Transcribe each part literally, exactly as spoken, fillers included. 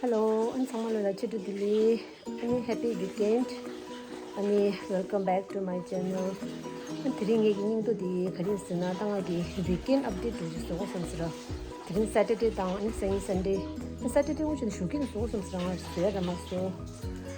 Hello, ཨ་ནི་ཚང་མ་ལོ་ལ་ཕྱི་དྲོ་བདེ་ལེགས། ཨ་ནི་happy weekend. ཨ་ནི་welcome back to my channel. ཨ་དེ་རིང་ངེད་ཀྱི་སྙིང་སྟོབས་དེ་ག་རེ་ཟེར་ན། ད་ང་གི་weekend update འདྲ་ཞིག་བཟོ་དགོས་བསམ་ཟེར། དེ་རིང་Saturday དང་ཨ་ནི་སང་ཉིན་Sunday། ཨ་Saturday དངོས་གཞི་ནས་ཞོགས་ཀས་ནས་བཟོ་དགོས་བསམ་ཟེར། ང་བཟོ་ཡ་རག་མ་སོང་།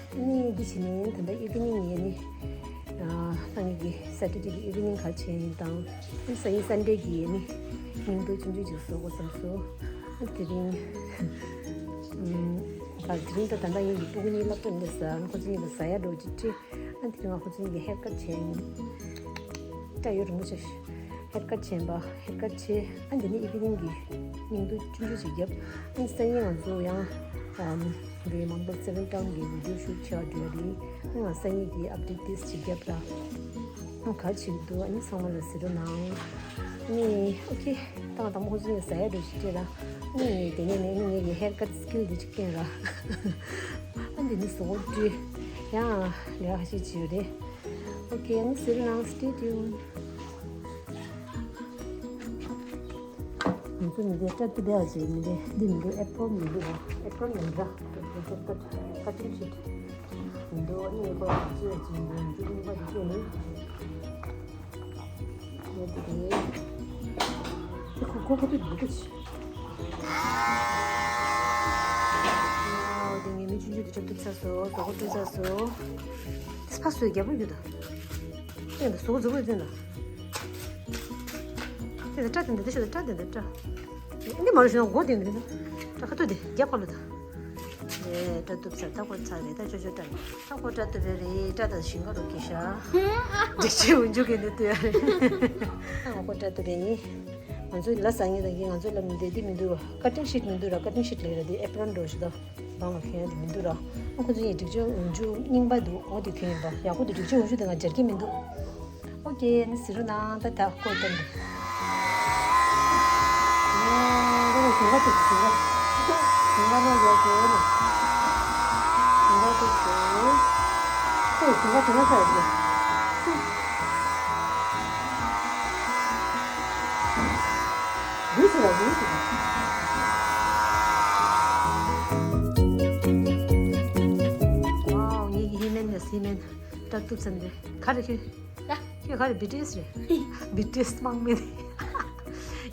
ཨ་ནི་འདི་བྱས་ནས་ད་ལྟ་evening ཡིན། ཨ་ནི་ཨ་ད་ངེད་ཀྱི་Saturday གི་evening ག་རེ་བྱས་ཡིན་དང་། ཨ་ནི་སང་ཉིན་Sunday གི་ཨ་ནི་སྙིང་སྟོབས་ཆུང་ཆུང་ཅིག་བཟོ་དགོས་བསམ་སོང་། ཨ་དེ་རིང་ཨམ། ད་དེ་རིང་ད་ད་ལྟ་ངེད་ཀྱི་སྤུ་གུ་གཉིས་སློབ་གྲྭ་ནས་ཟ། ཨ་ནི་ཁོ་ཚོ་གཉིས་ལ་ཟ་ཡ་འདྲ་བོ་ཅིག་སྤྲད། ཨ་དེ་རིང་ང་ཁོ་ཚོ་གཉིས་ཀྱི་haircut བྱས་ཡིན། སྐྲ་ཡོད་རིང་པོ་ཆགས། haircut བྱས་པ། haircut བྱས། ཨ་འདི་ནི་evening གི་སྙིང་སྟོབས་ཆུང་ཆུང་ཞིག་བརྒྱབ། ཨ་ནི་སང་ཉིན་ང་ཚོ་ཡང་ཨམ་འདི་མང་པོ་Seven Town གི་video shoot བྱེད་པར་འགྲོ་ཡ་རེད། ཨ་ང་སང་ཉིན་གི་update this ཞིག་བརྒྱབ་ར། ཨ་ག་རེ་བྱེད་ཀྱི་འདུག་ཨ་ནི་ཚང་མ་ལ་གཟིགས་རོགས་གནང་། ཨ་ནི་okay། ད་ང་དང་པོ་ཁོ་ཚོ་གཉིས་ཟ་ཡ་འདྲ་ཞིག་སྤྲད་ར། ཨ་ནི་དེ་ནས་ནས་ཨ་ནི་ངེད་ཀྱི་haircut skill འདི་ཅིག་སྟོན་ར། ཨ་འདི་ནི་བཟོ་བཀྲུས་ཡང་ལས་ཀ་ཞིག་བྱེད་ཡོད་རེད། Okay, ཨ་ནི་གཟིགས་རོགས་གནང་། Stay tuned. ང་ཚོ་མི་འདི་སྐྲ་གཏུབ་ཡག་ཅིག་མི་འདི་འདི་མི་འདུག apron མི་འདུག apron མི་འདྲ། cutting sheet མི་འདུག་ཨ་ནི་ཁོ་ཚོས་ཅིག་མི་འདུག་མཇུག་རྙིང་པ་འདི་སྐྱེས་ནས། ཡོད་དེ་རེད། ཁོ་ཁོ་ཁོ་ཚོས་འདི་འདུག་ཅིག་ཨོ་དེ་ངས་མི་ཆུང་ཆུང་དེ་སྐྲ་གཏུབ་ཚར་སོང་། བཟོ་བཀྲུས་ཚར་སོང་། དེ་ཕར་སོ་རྒྱག་པོ་ཡོད་ད། དེ་འདྲ་བཟོ་བོ་བཟོ་བོ་ཡོད་དེ་འདྲ། དེ་འདྲ་སྐྲ་དེ་འདྲ་དེ་ཤོད་ད། སྐྲ་དེ་འདྲ་སྐྲ། འདི་མ་རུ་ཞིག་ན་མགོ་དེ་འདྲ་ད། སྐྲ་ཁ་ཐུག་དེ་རྒྱབ་ཁ་ལོ་ད། རེད། སྐྲ་གཏུབ་ཚར། ད་ཁོ་ཚར་རེད། ད་ཅོ་ཅོ་སྐྲ་རེད། ད་ཁོ་སྐྲ་གཏུབ་པ་རེད། སྐྲ་དང་ཞིང་ཁ་རུ་གི་ཤ། འདི་ཅི་འུ་འཇུ་གི་འདི་ལྟོས་ཡ་རེད། ད་ང་ཁོ་སྐྲ་གཏུབ་པ་ཡིན། ང་ཚོའི་ལ་ཟ་ངེས་དང་གི་ང་ཚོའི་ལ་མི་འདི་འདི་མི་འདུག cutting sheet མི་འདུག་ར། cutting sheet ལས་ར་འདི་apron འགྲོ་ཞིག་ད། བང་ལ་གྱོན་ཡ་དེ་མི་འདུག་ར། ཨ་ཁོ་ཚོ་ཡི་སྒྲིག་སྦྱོར་འུ་འཇུ་རྙིང་པ་འདུག་འོ་དེ་གྱོན་ཡིན་པ། ཡག་པོ་འདུག་སྒྲིག་སྦྱོར་འུ་འཇུ་དེ་ང་སྦྱར་གྱི་མི་འདུག་ཨོ་ཀེ། ཨ་ནི་གཟིགས་རོགས་གནང་། ད་ད་ཁོ་སྟོན་དུ། ཨོ་ཁོ་ཞིང་ཁ་ཐུག་ཞིང་ཁ། ཞིང་ཁ་ནང་ཡོད་ཟེར་ནས། ཞིང་ཁ་ཐུག་ཟེར། ཁོས་ཞིང་ཁ་ཞིང་ཁ་ཚ་ཡོད་ཟེར། རུལ་སུ་ར་རུལ་སུ་ར། ཝའོ། ངེད་ཀྱི་ཧི་མན་ཡ་སི་མན་སྐྲ་གཏུབ་ཚར་ནས་ག་རེ་ཁྱོད། ད་ཁྱོད་ག་རེ་བི་ཊི་ཨེས་རེད། བི་ཊི་ཨེས་དམག་མི་རེད།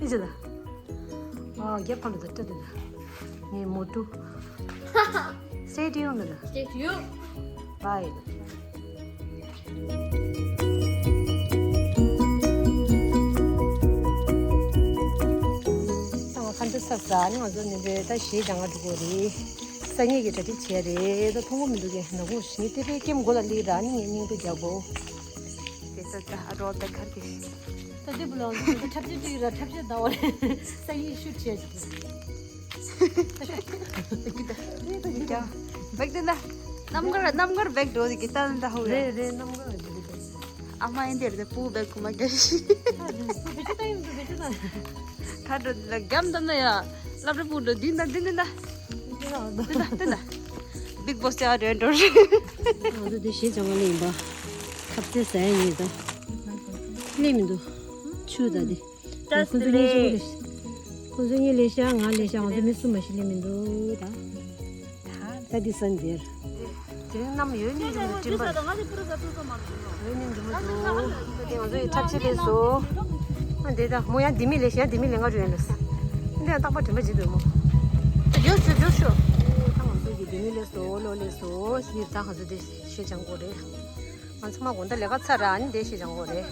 ཨེ་ཅེ་ད། ཨ་རྒྱབ་ཁ་ལོ་ད་སྐྲ་དེ་ད། ངའི་མོ་ཊུ། Stay tuned ད། Stay tuned. Bye. ད་ང་ཁ་འདུག་ས་ཟ་ནི་ང་ཚོ་ནི་རེད། ད་གཞས་སྦྱང་ག་འགྲོ་གི་རེད། སང་ཉིན་གྱི་གྲ་སྒྲིག་བྱས་རེད། ད་མཐོང་གི་མི་འདུག་གས། ནག་པོ་ཞིག་ནི་དེ་པའི་ཀེམ་མགོ་ལ་སླེབས་ར། ནི་ངས་སྙིང་པོ་རྒྱག་གོ། དེ་ཚོ་ད་ཨ་རོ་ད་གར་གྱི། ད་དེ་བུ་ལ་འདི་འཐབ་ཆས་སྤྲད་ཡོད་ར། འཐབ་ཆས་ད་འོ་རེད། སང་ཉིན་ཤུ་བྱས་ཀྱི། བེག་དེ་ན། རྣམ་དཀར་རྣམ་དཀར་བེག་འགྲོ་དེ་གི་ད་ད་ཧོ་ཡ། རེད་རེད། རྣམ་དཀར་བ་འགྲོ་གི་ད། ཨ་མ་ཡིན་དེར་དེ་པུ་བེག་ཁུ་མ་ག་ཤི། ཨ་རེད། སུ་བེད་སྤྱོད་ད་ཡིན། སུ་བེད་སྤྱོད་ད། ད་འགྲོ་དེ་ལ་རྒྱམ་ད་ན་ཡ། སློབ་ར་པུ་འགྲོ་དེ་ད་དེ་དེ་ད། དེ་ད་དེ་ད། Big Boss ཡ་རེད་འགྲོ་རེད། ང་ཚོ་དེ་གཞས་སྦྱང་ག་ལེན་པ། ཁབ་ཙེ་ཟ་ཡ་ཡིན་ད། ལེན་མི་འདུག་ཆུ་ད་དེ། ཁོ་ཚོ་གཉིས་ལས་ཤག་ཁོ་ཚོ་གཉིས་ལས་ཤག་ང་ལས་ཤག་ང་ཚོ་མི་གསུམ་མ་ཞིག་ལས་མི་འདུག་ད། ད་འདི་སན་དེར། དེ་རིང་གནམ་ཡོད་ནི་འགྲོ་མི་འདུག་སྤྲིན་པ། ཡོད་ནི་འགྲོ་མི་འདུག་ད་དེ་ང་ཚོ་ཡི་ཐབས་ཆེ་ལས་སོ། ཨ་འདི་ད་མོ་ཡང་འདི་མི་ལས་ཤག་འདི་མི་ལས་ང་རུ་ཡན་ལས། འདི་ཡང་རྟག་པར་དྲན་པ་བརྗེད་འདུག་མོ། ད་རྒྱུགས་ཤོག་རྒྱུགས་ཤོག་ད་ང་ཚོ་གི་འདི་མི་ལས་སོ་ལོ་ལས་སོ་ཞིག་ད་ང་ཚོ་དེ་ཤེས་ཅང་གོ་རེད། ང་ཚོ་མ་དགོང་དག་ལས་ཀ་ཚར་ར་ནི་དེ་ཤེས་ཅང་གོ་རེད།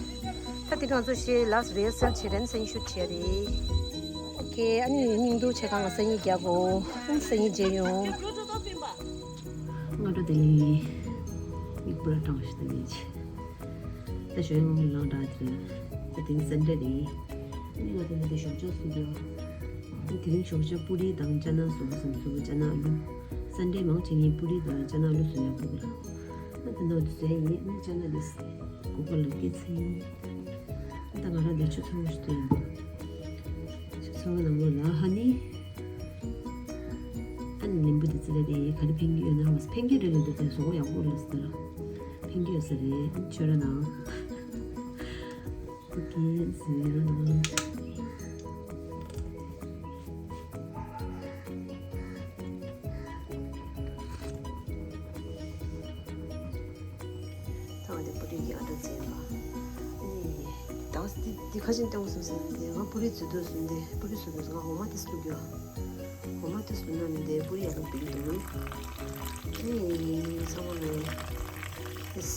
ད་དེ་རིང་ང་ཚོ་ཤེས་ལགས་རེ་སལ་བྱེད་རན་སེང་ཤུ་བྱེད་རེད། ཨོ་ཁེ། ཨ་ནི་སྙིང་སྡུག་ཆེ་གང་ལ་སང་ཉིན་རྒྱག་གོ། ཨ་ནི་སང་ཉིན་མཇལ་ཡོང་། སྔ་དྲོ་བདེ་ལེགས། མིག་པུ་ར་གྲང་ཞིག་ཏུ་ཉལ་ཆེ། ད་ཞོན་ངོ་ལང་དྲག་དེ་རེད། ད་དེ་ནི་སན་ཌེ་རེད། ཨ་ནི་ང་དེ་ནི་དེ་ཞོགས་ཇ་སུ་དེ། ཨ་དེ་རིང་ཞོགས་ཇ་པུ་རི་དང་ཅ་ན་སོ་སོ་སོ་ཅ་ན་ཨ་ལུ། སན་ཌེ་མང་ཆེ་ངས་པུ་རི་དང་ཅ་ན་ཨ་ལུ་སུ་ཡང་དགོས་ལ། ཨ་ད་ནང་དུ་ཟས་ཡིན། ཨ་ཅ་ན་ལིས་གུ་གུ་ལ་སྐྱེ་ཚེ་ཡིན། ཨ་ད་ང་རང་འདི་ཆུ་ཚ་བོ་ཞིག་ཏུ་ཡོད། ཆུ་ཚ་བོ་ནང་ལོགས་ལ་ཧ་ནི། ཨ་ནི་ལིམ་བུ་དེ་ཙི་ལ་དེ་ག་རེ་ཕན་གྱི་ཡོད་ན་ཧ་མ་སི་ཕན་གྱི་རེད་ལེ། འདི་དེ་བཟོ་བོ་ཡག་པོ་རེད་ཟེར། ཕན་གྱི་ཡོད་ས་རེད། ཆོས་ར་ནང་། ཨོ་ཀེ་ཟེར་ན། ཨ་འདི་འདི་ཁ་ཆེམས་སྟོན་དགོས་བསམ་སོང་། དེ་ང་པུ་རི་བཟོ་འདོད་བཟོས་ཏེ། པུ་རི་བཟོ་འདོད་ང་འོ་མ་ཏོག་ཙམ་བླུགས་རྒྱུ། འོ་མ་ཏོག་ཙམ་བླུགས་ན་ནི་དེ་པུ་རི་ཡག་པོ་འབིགས་འདུག་དེ་ཚང་མ་ལ་ཨེས་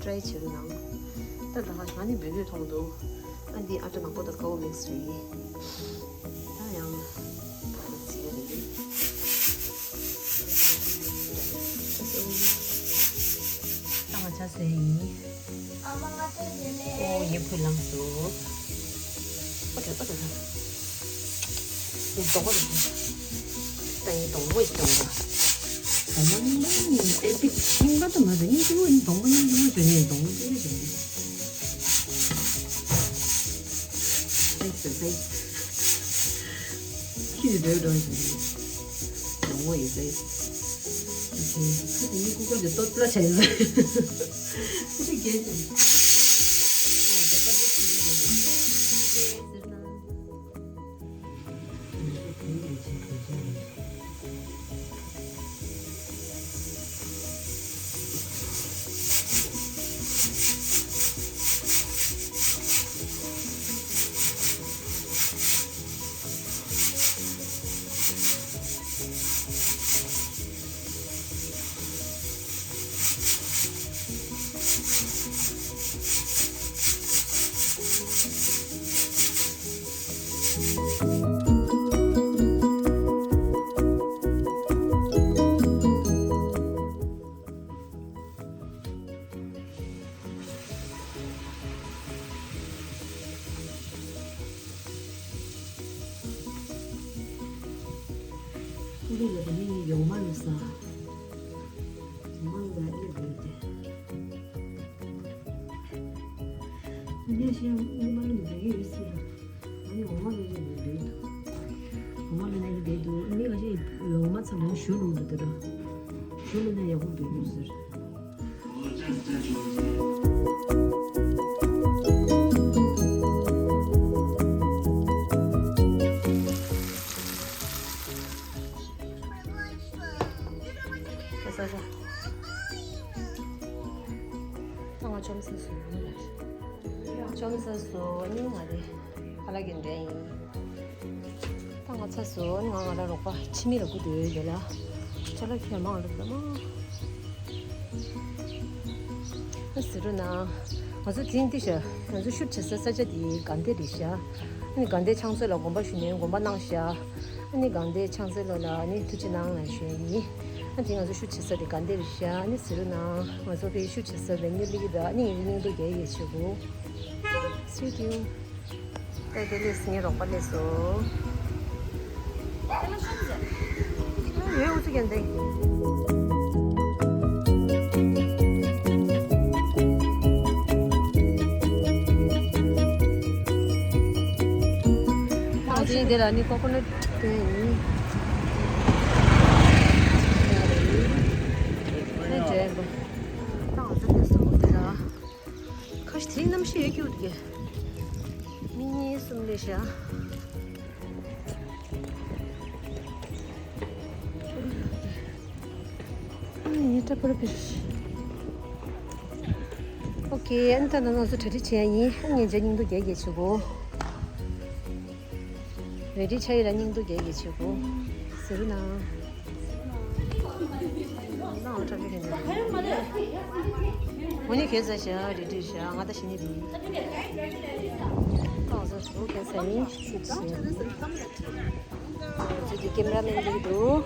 ཀྲའི་བྱེད་རོགས་གནང་། ད་ད་ང་ནི་བོད་བོད་མཐོང་འདུག་ཨ་འདི་ཨ་ཊ་ནག་པོ་དང་ཀ་བོ་མིག་སི་རེད། ད་ཡང་ད་ང་ཚིག་རེད། ད་ང་ཆ་ཟས་ཡིན། ཨོ་ཡེ་ཕུ་ལངས་སོ། ཨོ་ཏོ་ཨོ་ཏོ་ཏོ། ཡིན་དོག་པོ་རེད། ད་ཡིན་དོག་པོ་ཡིན་དོག་པོ། ཨོ་མ་ནི་ཨེ་པི་ཤིང་པ་དུ་མ་རེད། ཡིན་དོག་པོ་ཡིན་དོག་པོ་ཡིན་དོག་པོ་ཡིན་དོག་པོ་ཡིན་དོག་པོ་ཡིན། ཁྱི་དེ་འདྲ་འདྲ་ཞིག་རེད། ཡོང་བ་ཡོད་ཟེར། ཁྱི་དེ་ནི་ཀུ་ཀུ་དེ་ཏོ་ཏ་ཆ་ཡོད་ཟེར། ཁྱི་དེ་རྒྱལ་ཅན། ཀུ་རེ་ལ་དེ་ནི་ཡོང་མ་ལུས་ས། ཡོང་མ་ལུས་ལ་ཨེ་རེད་དེ། ཨ་ནི་ཤེས་ཨ་ནི་མ་ལུས་འདི་གི་ཡོད་སྲིད་ལ། ཨ་ནི་འོ་མ་ལུས་ནས་འདི་འདུག་འོ་མ་ལུས་ནས་འདི་འདུག་ཨ་ནི་ང་ཞེས་འོ་མ་ཚ་ལོང་ཞུ་ལུང་འདུག་དེ་འདྲ། ཞུ་ལུང་ན་ཡག་པོ་འདུག་འདུག་ཟེར། ད་ང་ཅོམ་ཟ་སོང་། ཅོམ་ཟ་སོང་། ཨ་ནི་ང་རེད། ཁ་ལག་གི་འདྲ་ཡིན། ད་ང་ཚ་སོང་། ང་ང་ར་རོགས་པ་ཕྱི་མི་ལ་སྒུག་སྡོད་ཡོད་ལ། ཅ་ལག་ཁྱོད་མང་རེད་པ་མ། ཨ་ཟེར་རོ་ན། ང་ཚོ་དེང་འདི་ཤ། ང་ཚོ་ཤུ་བྱེད་ས་ས་ཆ་དེ་དགའ་ལྡན་རེད་ཤག་ཨ་ནི་དགའ་ལྡན་ཕྱག་མཛོད་ལ་དགོན་པ་ཞུ་ནས་དགོན་པ་གནང་ཤག་ཨ་ནི་དགའ་ལྡན་ཕྱག་མཛོད་ལོ་ལ་ཨ་ནི་ཐུགས་རྗེ་གནང་ལ་ཞུ་ཡ་ཡིན། ཨ་དེ་ང་ཚོ་ཤུ་བྱེད་ས་དེ་དགའ་ལྡན་རེད་ཤག་ཨ་ནི་ཟེར་རོ་ན། ང་ཚོ་དཔེ་ཤུ་བྱེད་ས་བེ་ཉུ་ལི་གི་ར་ཨ་ནི་ངེད་ཀྱི་སྙིང་སྟོབས་རྒྱག་ཡས་བྱེད་དགོས། སུས་ཀྱིས། ད་དེ་ལས་ངའི་རོགས་པ་སླེབས་སོང་། ཡོད་འུ་ཚུགས་ཀྱང་འདི། ཨ་ཅེ་འདི་ལ་ནི་ཀོ་ཀོ་ནཊ་དེ་ཡིན། ཨ་ཅེ་འདི། ད་འུ་ཚུགས་སླེབས་སོང་འདི་ལ། ཁ་ཤས་དེའི་གནམ་གཤིས་ཡོད་ཀྱི་འདུག་གས། མི་གཉིས་གསུམ་རེད་ཤག་ཨ་ནི་ཏྲ་པར་བེར། ཨོ་ཀེ། ཨ་ནི་ད་ནང་ང་ཚོ་གྲ་སྒྲིག་བྱེད་ཡ་ཡིན། ཨ་ནི་ངེད་ཅག་སྙིང་སྡུག་རྒྱག་རྒྱག་བྱེད་དགོས། རེ་ཌི་ཆགས་ཡིན་ལ་སྙིང་སྡུག་རྒྱག་གི་བྱེད་དགོས། ཟེར་ན། ནའོ་ཊ་ཕི་ཀ་འདི། འོ་ནི་གས་ཟ་བྱ་རེ་ཌི་བྱ་ང་ད་ཤི་ནི་རེད། ཨོ་ཟ་སུ་གས་ཟ་ཡིན་ཤུ་ཆེ། ཚུལ་གྱི་ཀེམ་ར་མེན་འདི་འདུག་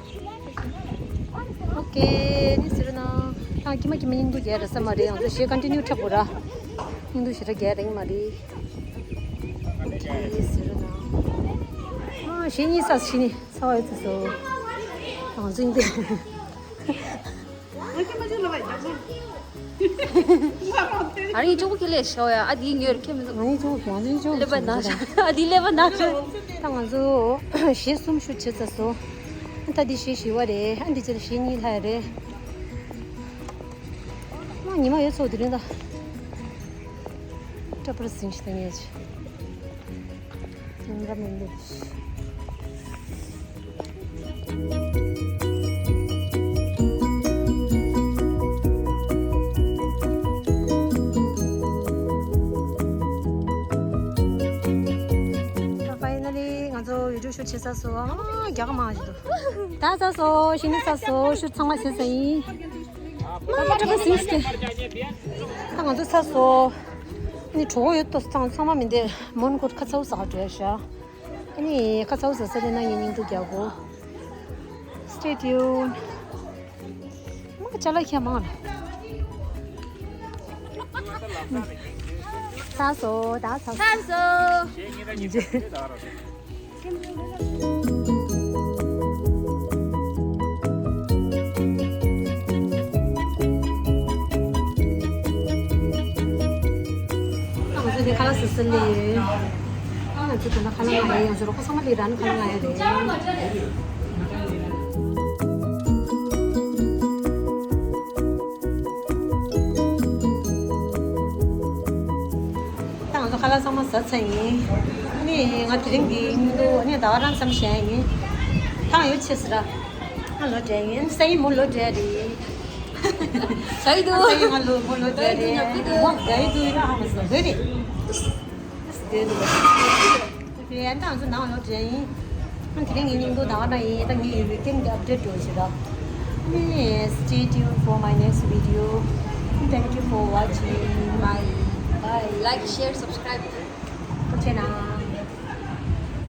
ཨོ་ཀེ་ནི་ཟེར་ན། ཨ་ཀྱི་མ་ཀྱི་མ་སྙིང་སྡུག་རྒྱག་ར་ས་མ་རེད། ང་ཚོ་གཞས་ཀོན་ཊི་ནིའུ་འཁྲབ་དགོས་ར། སྙིང་སྡུག་ཞེ་དྲག་རྒྱག་རིང་མ་རེད། ཨ་གཞས་གཉིས་ས་ཤི་ནི་ཚ་བ་ཡོད་ཚོད་སོ། ང་ཚོ་ཡིན་ཏེ། ཨ་རིང་ཅོག་གི་ལས་ཤོ་ཡ། ཨ་དེའི་ངོས་ཁྱེད་མི་འདུག་ང་ཡི་ཅོག་ང་ཚོའི་ཅོག་ཀླད་པ་ན་ཤ། ཨ་དེའི་ཀླད་པ་ན་ཤ། ད་ང་ཚོ་གཞས་གསུམ་ཞུ་བྱེད་ཚར་སོང་། ད་འདི་གཞས་བཞི་བ་རེད། ཨ་འདི་ཚོ་གཞས་གཉིས་ལྷག་རེད། ཨ་ཉི་མ་ཡོད་ཚོ་དེ་རིང་ད། ཀྲ་པར་སིང་ཞིག་ད་ངས་ཅི། ཉིན་ར་མི་འདུག་ཅི་ས་སོ། ཨ་རྒྱ་ག་མང་ཞིག་འདུག་ད་ས་སོ་ཤི་ནི་ས་སོ་ཤུ་ཚང་མ་ཟེར་ས་ཡིན། མ་ཏྲ་པ་སིང་སི་ཏེ། ད་ང་ཚོ་ས་སོ། ཨ་ནི་གྲོགས་ཡོད་ཏོ་ཚང་ཚང་མ་མི་འདེ་མོན་གོ་ཁ་ཚ་བོ་ཟ་ག་འགྲོ་ཡ་ཤ། ཨ་ནི་ཁ་ཚ་བོ་ཟ་ས་དེ་ན་ཡིན་སྙིང་སྡུག་རྒྱག་གོ། Stay tuned. མ་ཅ་ལག་ཁྱད་མང་ལ། ཚ་སོ་ད་ཚ་སོ། ཚ་སོ། ང་ཚོ་འདི་ཁ་ལག་ཟ་ས་ལས། ང་ཚོ་ད་ལྟ་ཁ་ལག་ང་ཡ་ཡང་ཚོ་རོགས་པ་ཚང་མ་ལས་རང་ཁ་ལག་ང་ཡ་རེད། ད་ང་ཚོ་ཁ་ལག་ཚང་མ་ཟ་ཚར་ཡིན། ནི་ང་དེ་རིང་གི་སྙིང་སྡུག་ནི་ཟླ་བ་རང་བསམ་བཞིན་ཡིན། ཐང་ཡོད་ཆེ་ཟེར་ར། ང་ལོ་བགྲེས་ཡིན་ས་ཡིན་མོ་ལོ་བགྲེས་རེད། ས་ཡིན་འདུག་ས་ཡིན་ང་ལོ་མོ་ལོ་བགྲེས་རེད། མོ་བགྲེས་ཡིན་འདུག་ཡིན་ན་ཧ་མ་སོང་བོད་རེད། དེ་ཡན་དང་ཚོ་ནང་ལོ་དྲན་ཡིན། དེ་རིང་ངའི་སྙིང་སྟོབས་དང་བ་ན་ཡིན་ད་ངའི་ཡུལ་ཀེང་གི་ཨབ་ཌེཊ་འགྲོ་ཞིག་ར། Stay tuned for my next video. Thank you for watching. Bye. Bye. Like, share, subscribe. ཁྱེད་ན།